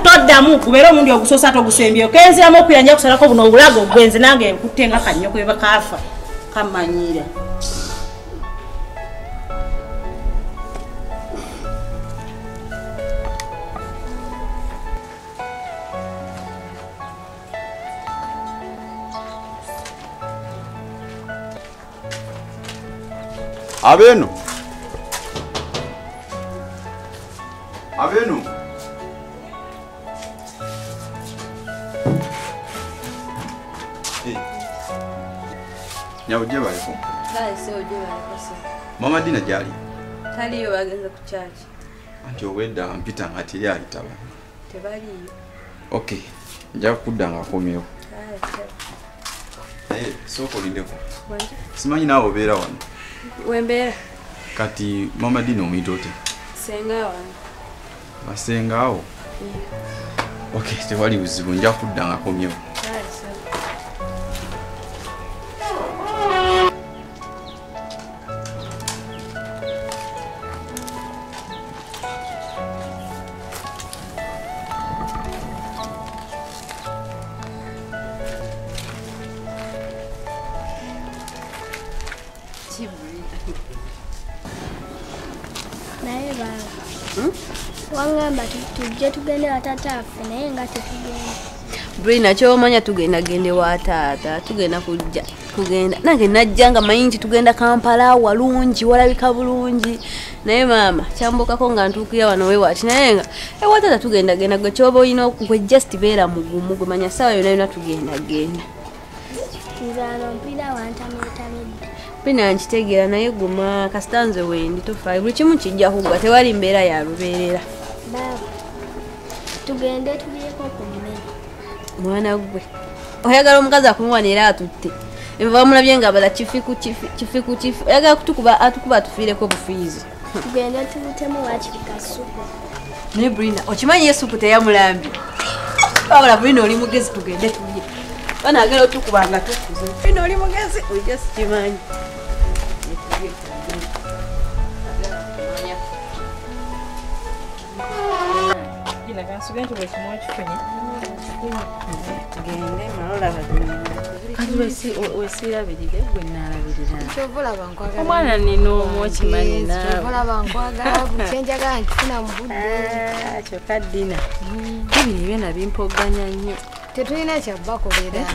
Toddamu kubeera omundi ogusoosa togusembyeyo kenziramu okuyanja kusalako buno obulago gwenze nange nkutte nga kannyoko bwe bakaafa kamanyiira. Abenu. Abenu. Hey. Nyawo gye baliko. Kale se ojje baliko se. Mama Dina gyali. Taliyo bagenze ku church. Anti obwedda mpita nga teri ayitaba. Tebaliyo. Okay. Nja kudda nga akomyewo. Kale. Naye sooka olindeko. Simanyi naawe obeera wano. Wembeera. Kati Mama Dina omuyita otya? Ssenga wange. Basenga awo? Okay, tewali buzibu nja kudda nga akomyewo. Naye baba, wangamba tujje tugende wa taata waffe naye nga tetugenda. Brina ky'omanya tugenda gende wa taata, tugenda kujja tugenda. Nange najja nga manyi nti tugenda Kampala walungi walabika bulungi. Naye maama kyambukako nga ntuukira wano weewati naye nga ewa taata tugenda genda gwe ky'oba olina gwe just beera mugumu gwe manya ssaawa yonna yonna tugenda genda. Nze wano mpira wantamyetamidde. Pina nkitegeera naye guma kasita nze wendi tofaayo buli kimu kijja kuggwa tewali mbeera ya lubeerera. Baaba tugende tulyeko ku mmere. Mwana gwe oyagala omukazi akumuwana era atutte enva bamulabye ng'abala kifi ku kifi kifi ku kifi oyagala kutukuba atukuba atufiireko bufiizi. Tugende tulutemu waakiri kasupu. Naye Brina okimanyi ye supu teyamulambye. Wabula Brina oli mugezi tugende tulye. Banaagala otukuba nga tukuze. Brina oli mugezi ojja sikimanyi. Omwana nina omu okimanyi naawe. Kyokka Dina bino ebyana bimpoganya nnyo. Tetulina kyabbakolera.